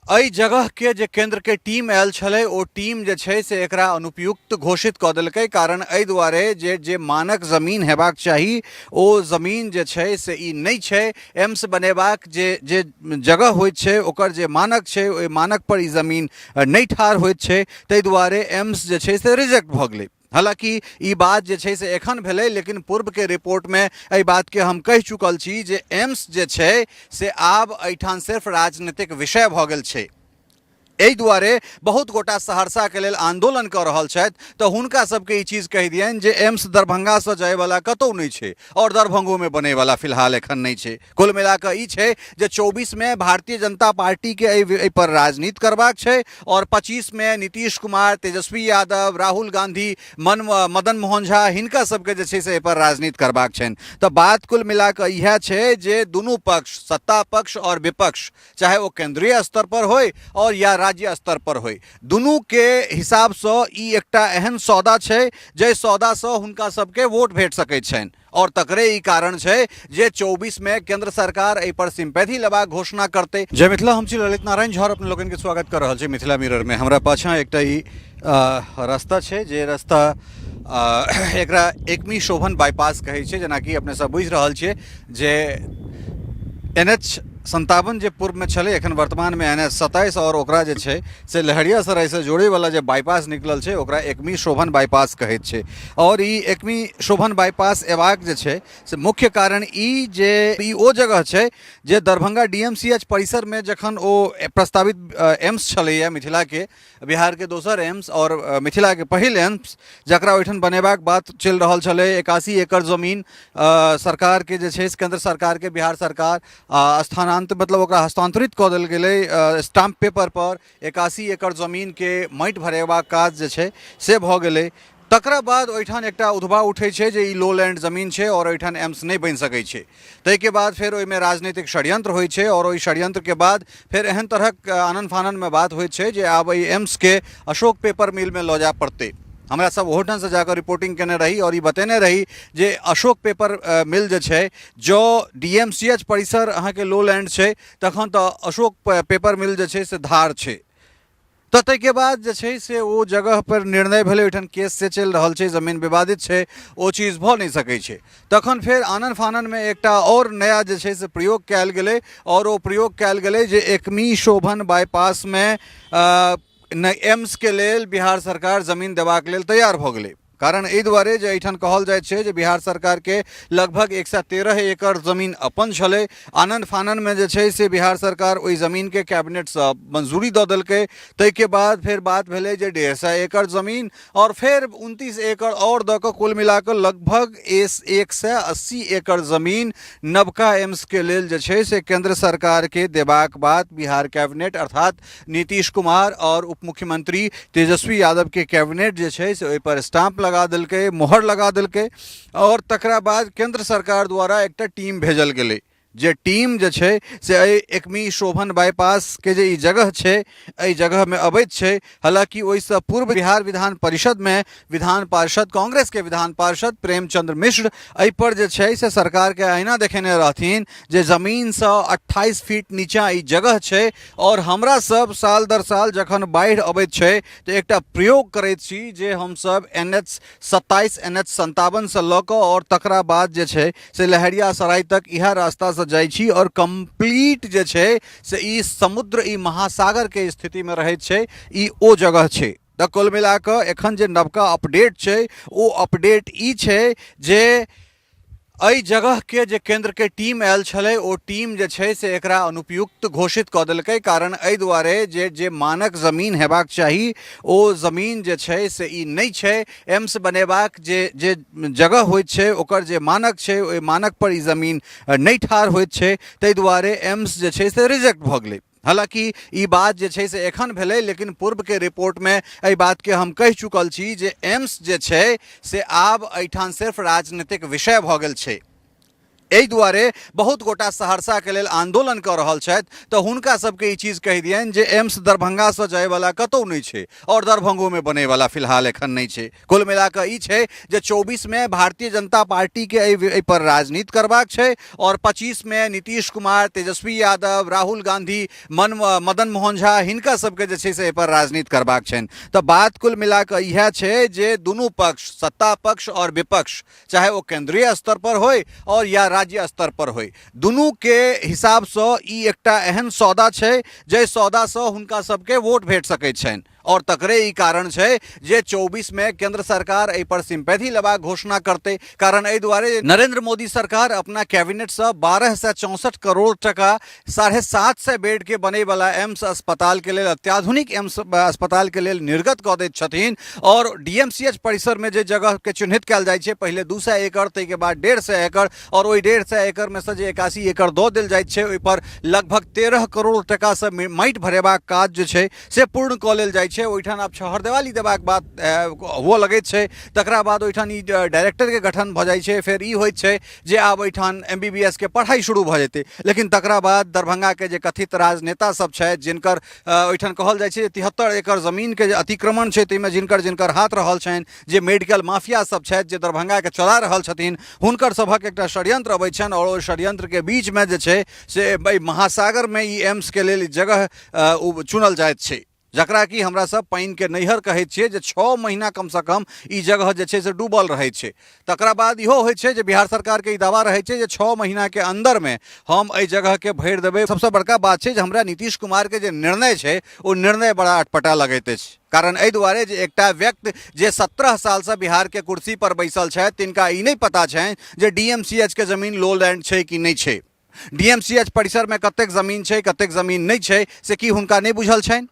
एहि जगहके जे केन्द्रके टीम आयल छलै, ओ टीम जे छै से एकरा अनुपयुक्त घोषित कऽ देलकै। कारण एहि दुआरे जे जे मानक जमीन हेबाक चाही, ओ जमीन जे छै से ई नहि छै। एम्स बनेबाक जे जे जगह होइत छै, ओकर जे मानक छै, ओहि मानक पर ई जमीन नहि ठाढ़ होइत छै। ताहि दुआरे एम्स जे छै से रिजेक्ट भऽ गेलै। हालांकि ई बात जे छै से एखन भेलै, लेकिन पूर्वके रिपोर्टमे एहि बातके हम कहि चुकल छी जे एम्स जे छै से आब एहिठाम सिर्फ राजनीतिक विषय भऽ गेल छै। एहि दुआरे बहुत गोटा सहरसाके लेल आंदोलन कऽ रहल छथि, तऽ हुनका सबके ई चीज कहि दियनि जे एम्स दरभंगासँ जायवला कतहु नहि छै आओर दरभंगोमे बनैवला फिलहाल एखन नहि छै। कुल मिलाकऽ ई छै जे 24मे भारतीय जनता पार्टीके एहि पर राजनीति करबाक छै आओर 25मे नीतीश कुमार, तेजस्वी यादव, राहुल गांधी, मदन मोहन झा, हिनका सबके जे छै से एहि पर राजनीति करबाक छनि। तऽ बात कुल मिलाकऽ इएह छै जे दुनू पक्ष, सत्ता पक्ष आओर विपक्ष, चाहे ओ केंद्रीय स्तर पर होय आओर या राज्य स्तर पर होय, दुनूके हिसाबसँ ई एकटा एहन सौदा छै जाहि सौदासँ हुनका सबके वोट भेट सकैत छनि। आओर तकरे ई कारण छै जे 24मे केंद्र सरकार एहि पर सिम्पैथी लेबाक घोषणा करतै। जय मिथिला, हम छी ललित नारायण झा, अपने लोकनि के स्वागत कर रहल छी मिथिला मिरर में। हमरा पाछाँ एकटा ई रास्ता छै, जे रास्ता एकरा एकमी शोभन बाईपास कहै छै। जेनाकि अपने सब बुझि रहल छियै जे एन एच 57 जे पूर्वमे छलै, एखन वर्तमानमे एन एच 27 आओर ओकरा जे छै से लहरियासरायसँ जोड़ैवला जे बाईपास निकलल छै, ओकरा एकमी शोभन बाईपास कहैत छै। आओर ई एकमी शोभन बाईपास एबाक जे छै से मुख्य कारण ई जे ई ओ जगह छै जे Darbhanga D M C H परिसरमे जखन ओ प्रस्तावित एम्स छलैए, मिथिलाके, बिहारके दोसर एम्स आओर मिथिलाके पहिल एम्स, जकरा ओहिठाम बनेबाक बात चलि रहल छलै, 81 एकड़ जमीन सरकारके जे छै से केन्द्र सरकारके बिहार सरकार स्थानांतर, मतलब ओकरा हस्तांतरित कऽ देल गेलै स्टाम्प पेपर पर। 81 एकड़ जमीनके माटि भरेबाक काज जे छै से भऽ गेलै। तकरा बाद ओहिठाम एकटा उधबा उठै छै जे ई लो लैंड जमीन छै आओर ओहिठाम एम्स नहि बनि सकै छै। ताहिके बाद फेर ओहिमे राजनीतिक षड्यंत्र होइ छै आओर ओहि षड्यंत्रके बाद फेर एहन तरहक आनन फाननमे बात होइत छै जे आब एहि एम्सके अशोक पेपर मिलमे लऽ जाय पड़तै। हमरा सब ओहोठामसँ जाकऽ रिपोर्टिंग केने रही आओर ई बतेने रही जे अशोक पेपर मिल जे छै, जँ डी एम सी एच परिसर अहाँके लो लैंड छै, तखन तऽ अशोक पेपर मिल जे छै से धार छै। तऽ ताहिके बाद जे छै से ओ जगहपर निर्णय भेलै। ओहिठाम केस से चलि रहल छै, जमीन विवादित छै, ओ चीज भऽ नहि सकै छै। तखन फेर आनन फाननमे एकटा आओर नया जे छै से प्रयोग कयल गेलै आओर ओ प्रयोग कयल गेलै जे एकमी शोभन बाईपासमे एम्सके लेल बिहार सरकार जमीन देबाक लेल तैयार भऽ गेलै। कारण एहि दुआरे जे एहिठाम कहल जाइत छै जे बिहार सरकारके लगभग 113 एकड़ जमीन अपन छलै। आनन फाननमे जे छै से बिहार सरकार ओहि जमीनके कैबिनेटसँ मंजूरी दऽ देलकै। ताहिके बाद फेर बात भेलै जे 150 एकड़ जमीन आओर फेर 29 एकड़ आओर दऽ कऽ कुल मिला कऽ लगभग 180 एकड़ जमीन नवका एम्सके लेल जे छै से केन्द्र सरकारके देबाक बात बिहार कैबिनेट, अर्थात नीतीश कुमार आओर उप मुख्यमंत्री तेजस्वी यादव के कैबिनेट जे छै से ओहिपर स्टाम्प लगा देलकै, मोहर लगा देलकै। आओर तकरा बाद केंद्र सरकार द्वारा एकटा टीम भेजल गेलै, जे टीम जे छै से एहि एकमी शोभन बाईपासके जे ई जगह छै, एहि जगहमे अबैत छै। हालाँकि ओहिसँ पूर्व बिहार विधान परिषदमे विधान पार्षद, कांग्रेसके विधान पार्षद प्रेमचंद्र मिश्र एहिपर जे छै से सरकारके आईना देखेने रहथिन जे जमीनसँ 28 फीट नीचाँ ई जगह छै आओर हमरा सब साल दर साल जखन बाढ़ि अबैत छै तऽ एकटा प्रयोग करैत छी जे हमसब एन एच 27, एन एच 57सँ लऽ कऽ आओर तकरा बाद जे छै से लहेरियासराय तक इएह रास्तासँ जाइ छी आओर कम्प्लीट जे छै से ई समुद्र, ई महासागरके स्थितिमे रहैत छै। ई ओ जगह छै। तऽ कुल मिला कऽ एखन जे नवका अपडेट छै, ओ अपडेट ई छै जे एहि जगहके जे केन्द्रके टीम आयल छलै, ओ टीम जे छै से एकरा अनुपयुक्त घोषित कऽ देलकै। कारण एहि दुआरे जे जे मानक जमीन हेबाक चाही, ओ जमीन जे छै से ई नहि छै। एम्स बनेबाक जे जे जगह होइत छै, ओकर जे मानक छै, ओहि मानक पर ई जमीन नहि ठाढ़ होइत छै। ताहि दुआरे एम्स जे छै से रिजेक्ट भऽ गेलै। हालांकि ई बात जे छै से एखन भेलै, लेकिन पूर्वके रिपोर्टमे एहि बातके हम कहि चुकल छी जे एम्स जे छै से आब एहिठाम सिर्फ राजनीतिक विषय भऽ गेल छै। एहि दुआरे बहुत गोटा सहरसाके लेल आंदोलन कऽ रहल छथि, तऽ हुनका सबके ई चीज कहि दियनि जे एम्स दरभंगासँ जायवला कतहु नहि छै आओर दरभंगोमे बनैवला फिलहाल एखन नहि छै। कुल मिलाकऽ ई छै जे 24मे भारतीय जनता पार्टीके एहिपर राजनीति करबाक छै आओर 25मे नीतीश कुमार, तेजस्वी यादव, राहुल गांधी, मदन मोहन झा, हिनका सबके जे छै से एहिपर राजनीति करबाक छनि। तऽ बात कुल मिलाकऽ इएह छै जे दुनू पक्ष, सत्ता पक्ष आओर विपक्ष, चाहे ओ केंद्रीय स्तर पर होय और या राज्य स्तर पर होय, दुनू के हिसाबसँ ई एकटा एहन सौदा छै जाहि सौदासँ हुनका सबके वोट भेट सकैत छनि। और तकरे ई कारण छै जे 24 मे केंद्र सरकार एहि पर सिम्पैथी लेबाक घोषणा करतै। कारण एहि दुआरे नरेंद्र मोदी सरकार अपना कैबिनेटसँ 1264 करोड़ टका 750 बेड के बनैवला एम्स अस्पताल के लेल, अत्याधुनिक एम्स अस्पताल के लेल निर्गत कऽ दैत छथिन। और डीएमसीएच परिसर में जे जगह के चिन्हित कयल जाइ छै, पहिले 200 एकड़, ताहिके बाद 150 एकड़, और ओहि 150 एकड़ में से जे 81 एकड़ दऽ देल जाइत छै, ओहिपर लगभग 13 करोड़ टकासँ माटि भरेबाक काज जे छै से पूर्ण कऽ लेल जाइ छै। ओहिठाम आब छहरदेवाली देबाक बात हुअ लगैत छै। तकरा बाद ओहिठाम ई डायरेक्टरके गठन भऽ जाइ छै। फेर ई होइत छै जे आब एहिठाम एमबीबीएस के पढ़ाइ शुरू भऽ जेतै। लेकिन तकरा बाद दरभंगाके जे कथित राजनेता सब छथि, जिनकर ओहिठाम कहल जाइ छै जे 73 एकड़ जमीनके जे अतिक्रमण छै, ताहिमे जिनकर जिनकर हाथ रहल छनि, जे मेडिकल माफिया सब छथि, जे दरभंगाके चला रहल छथिन, हुनकर सभक एकटा षड्यंत्र अबै छनि आओर ओहि षड्यंत्रके बीचमे जे छै से एहि महासागरमे ई एम्सके लेल जगह चुनल जाइत छै, जकरा कि हमरा सब पानिके नैहर कहै छियै, जे 6 महीना कमसँ कम ई जगह जे छै से डूबल रहै छै। तकरा बाद इहो होइ छै जे बिहार सरकारके ई दावा रहै छै जे 6 महीनाके अन्दरमे हम एहि जगहके भरि देबै। सबसँ बड़का बात छै जे हमरा नीतीश कुमारके जे निर्णय छै, ओ निर्णय बड़ा अटपटा लगैत अछि। कारण एहि दुआरे जे एकटा व्यक्ति जे 17 सालसँ बिहारके कुर्सी पर बैसल छथि, तिनका ई नहि पता छनि जे डी एम सी एच के जमीन लो लैंड छै कि नहि छै, डी एम सी एच परिसरमे कतेक जमीन छै, कतेक जमीन नहि छै, से की हुनका नहि बुझल छनि?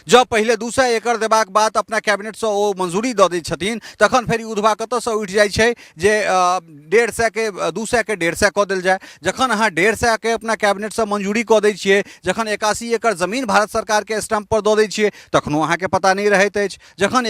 जँ पहिले 200 एकड़ देबाक बात अपना कैबिनेटसँ ओ मंजूरी दऽ दै छथिन, तखन फेर ई उधबा कतऽसँ उठि जाइ छै जे 150के, 200के 150 कऽ देल जाय? जखन अहाँ 150के अपना कैबिनेटसँ मंजूरी कऽ दै छियै, जखन 81 एकड़ जमीन भारत सरकारके स्टम्प पर दऽ दै छियै, तखनो अहाँके पता नहि रहैत अछि। जखन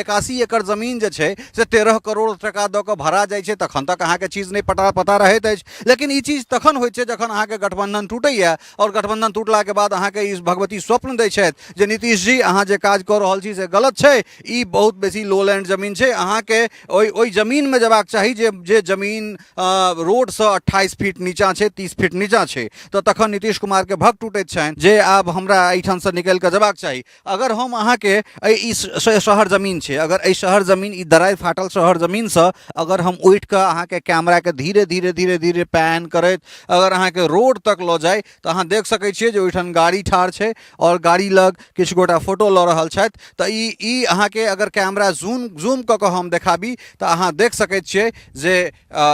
81 एकड़ जमीन जे छै से 13 करोड़ टका दऽ कऽ भरा जाइ छै, तखन तक अहाँके चीज नहि पता रहैत अछि। लेकिन ई चीज तखन होइ छै जखन अहाँके गठबंधन टूटैए आओर गठबंधन टूटलाके बाद अहाँके ई भगवती स्वप्न दै छथि जे नीतीश जी, अहाँ जे काज कऽ रहल छी से गलत छै, ई बहुत बेसी लो लैंड जमीन छै, अहाँके ओहि जमीनमे जेबाक चाही जे जे जमीन रोडसँ 28 फीट नीचाँ छै, 30 फीट नीचाँ छै। तऽ तखन नीतीश कुमारके भक टूटैत छनि जे आब हमरा एहिठामसँ निकलि कऽ जेबाक चाही। अगर हम अहाँके एहि ई शहर जमीन छै, अगर एहि शहर जमीन, ई दरारि फाटल शहर जमीनसँ अगर हम उठि कऽ अहाँके कैमराके धीरे धीरे धीरे धीरे पैन करैत अगर अहाँके रोड तक लऽ जाइ, तऽ अहाँ देख सकै छियै जे ओहिठाम गाड़ी ठाढ़ छै आओर गाड़ी लग किछु गोटा फोटो लऽ रहल छथि। तऽ ई अहाँके अगर कैमरा जूम कऽ कऽ हम देखाबी, तऽ अहाँ देख सकै छियै जे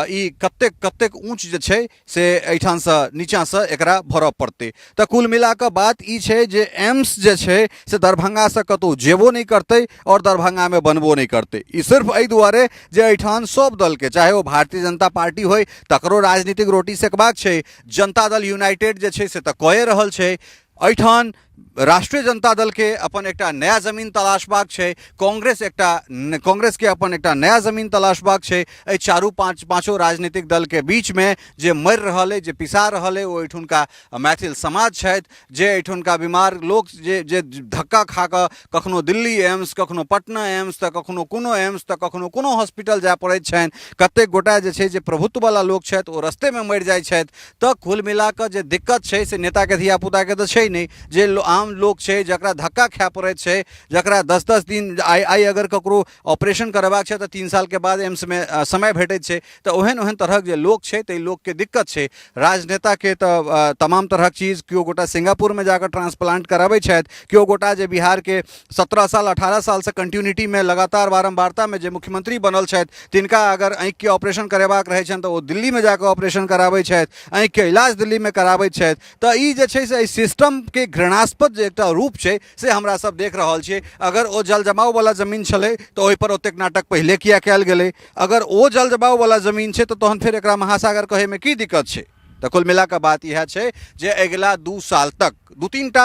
ई कतेक कतेक ऊँच जे छै से एहिठामसँ नीचाँसँ एकरा भरऽ पड़तै। तऽ कुल मिला कऽ बात ई छै जे एम्स जे छै से दरभंगासँ कतहु जेबो नहि करतै आओर दरभंगामे बनबो नहि करतै। ई सिर्फ एहि दुआरे जे एहिठाम सभ दलके, चाहे ओ भारतीय जनता पार्टी होइ, तकरो राजनीतिक रोटी सेकबाक छै, जनता दल यूनाइटेड जे छै से तऽ कए रहल छै, एहिठाम राष्ट्रीय जनता दलके अपन एकटा नया जमीन तलाशबाक छै, कांग्रेसके अपन एकटा नया जमीन तलाशबाक छै। एहि चारू पाँचो राजनीतिक दलके बीचमे जे मरि रहल अइ, जे पिसा रहल अइ, ओ एहिठुनका मैथिल समाज छथि, जे एहिठुनका बीमार लोक जे जे धक्का खा कऽ कखनो दिल्ली एम्स, कखनो पटना एम्स, तऽ कखनो कोनो एम्स, तऽ कखनो कोनो हॉस्पिटल जाय पड़ैत छनि। कतेक गोटा जे छै, जे प्रभुत्ववला लोक छथि, ओ रस्तेमे मरि जाइ छथि। तऽ कुल मिला कऽ जे दिक्कत छै से नेताके धियापुताके तऽ छै नहि, जे आम लोक छै, जकरा धक्का खाय पड़ैत छै, जकरा 10-10 दिन, आइ अगर ककरो ऑपरेशन करेबाक छै तऽ 3 सालके बाद एम्समे समय भेटैत छै, तऽ ओहन ओहन तरहक जे लोक छै, ताहि लोकके दिक्कत छै। राजनेताके तऽ तमाम तरहक चीज, केओ गोटा सिंगापुरमे जाकऽ ट्रांसप्लांट कराबै छथि, केओ गोटा जे बिहारके 17 साल, 18 सालसँ कंटिन्यूटीमे लगातार बारम्बारतामे जे मुख्यमंत्री बनल छथि, तिनका अगर आँखिके ऑपरेशन करेबाक रहै छनि तऽ ओ दिल्लीमे जाकऽ ऑपरेशन कराबै छथि, आँखिके इलाज दिल्लीमे कराबै छथि। तऽ ई जे छै से एहि सिस्टमके घृणास्पद जे एकटा रूप छै से हमरा सब देख रहल छियै। अगर ओ जल जमाववला जमीन छलै तऽ ओहिपर ओतेक नाटक पहिले किया कयल गेलै? अगर ओ जल जमाववला जमीन छै तऽ तहन फेर एकरा महासागर कहैमे की दिक्कत छै? तऽ कुल मिला कऽ बात इएह छै जे अगिला 2 साल तक 2-3 टा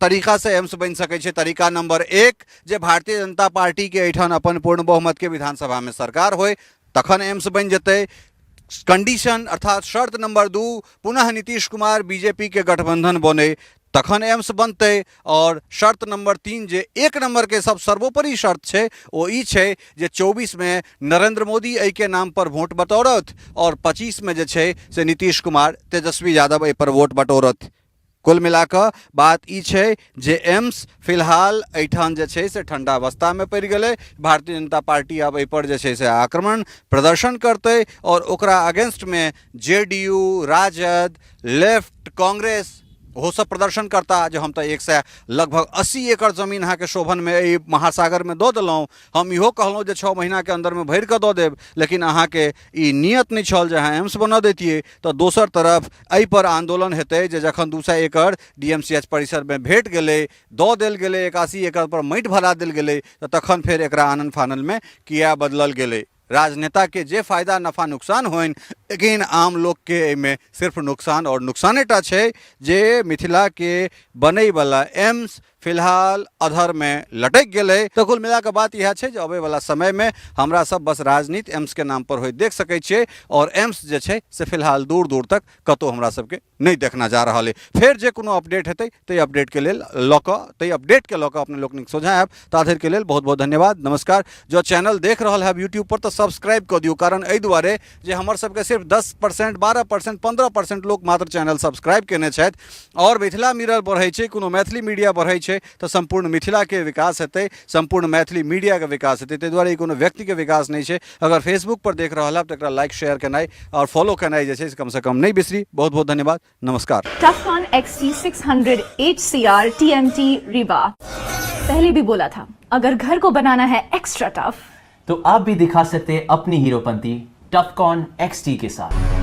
तरीकासँ एम्स बनि सकै छै। तरीका नंबर 1 जे भारतीय जनता पार्टीके एहिठाम अपन पूर्ण बहुमतके विधानसभामे सरकार होय, तखन एम्स बनि जेतै। कंडीशन अर्थात शर्त नंबर 2, पुनः नीतीश कुमार बीजेपी के गठबंधन बने तखन एम्स बनतै। आओर शर्त नंबर 3 जे 1 नंबर के सब सर्वोपरि शर्त छै ओ ई छै जे 24 में नरेंद्र मोदी एहिके नाम पर वोट बटोरत आओर 25 में जे छै से नीतीश कुमार तेजस्वी यादव एहि पर वोट बटोरत। कुल मिला कऽ बात ई छै जे एम्स फिलहाल एहिठाम जे छै से ठंडा अवस्थामे पड़ि गेलै। भारतीय जनता पार्टी आब एहिपर जे छै से आक्रमण प्रदर्शन करतै आओर ओकरा अगेंस्टमे जेडीयू, राजद, लेफ्ट, कांग्रेस ओहो सब प्रदर्शन करता जे हम तऽ 100 लगभग 80 एकड़ जमीन अहाँके शोभनमे एहि महासागरमे दऽ देलहुँ। हम इहो कहलहुँ जे 6 महीनाके अन्दरमे भरि कऽ दऽ देब, लेकिन अहाँके ई नियत नहि छल जे अहाँ एम्स बना दैतियै। तऽ दोसर तरफ एहिपर आन्दोलन हेतै जे जखन 200 एकड़ DMCH परिसरमे भेट गेलै, दऽ देल गेलै, 81 एकड़ पर माटि भरा देल गेलै, तऽ तखन फेर एकरा आनन फाननमे किया बदलल गेलै। राजनेताके जे फायदा नफा नुकसान होइन, लेकिन आम लोकके एहिमे सिर्फ नुकसान आओर नुकसानेटा छै जे मिथिलाके बनैवला एम्स फिलहाल अधर में लटकि गेलै। तऽ कुल मिला कऽ बात इएह छै जे अबैवला समयमे हमरा सब बस राजनीति एम्सके नाम पर होइत देख सकै छियै आओर एम्स जे छै से फिलहाल दूर दूर तक कतहु हमरा सबके नहि देखना जा रहल अइ। फेर जे कोनो अपडेट हेतै ताहि अपडेटके लेल लऽ कऽ ताहि अपडेटके लऽ कऽ अपने लोकनिक सोझाँ आयब। ता धरिके लेल बहुत बहुत धन्यवाद, नमस्कार। जँ चैनल देख रहल हैब यूट्यूब पर तऽ सब्सक्राइब कऽ दियौ, कारण एहि दुआरे जे हमर सबके सिर्फ 10%, 12%, 15% लोक मात्र चैनल सब्सक्राइब केने छथि। आओर मिथिला मिरर बढ़ै छै, कोनो मैथिली मीडिया बढ़ै छै तऽ सम्पूर्ण मिथिलाके विकास हेतै, सम्पूर्ण मैथिली मीडियाके विकास हेतै। ताहि दुआरे ई कोनो व्यक्तिके विकास नहि छै। अगर फेसबुक पर देख रहल हैब तऽ एकरा लाइक शेयर केनाइ आओर फॉलो केनाइ जे छै से कमसँ कम नहि बिसरी। बहुत बहुत धन्यवाद, नमस्कार। Tufcon XT600 HCR TMT Rewa। पहले भी बोला था, अगर घर को बनाना है एक्स्ट्रा टफ तो आप भी दिखा सकते हैं अपनी हीरोपंती टफकॉन XT के साथ।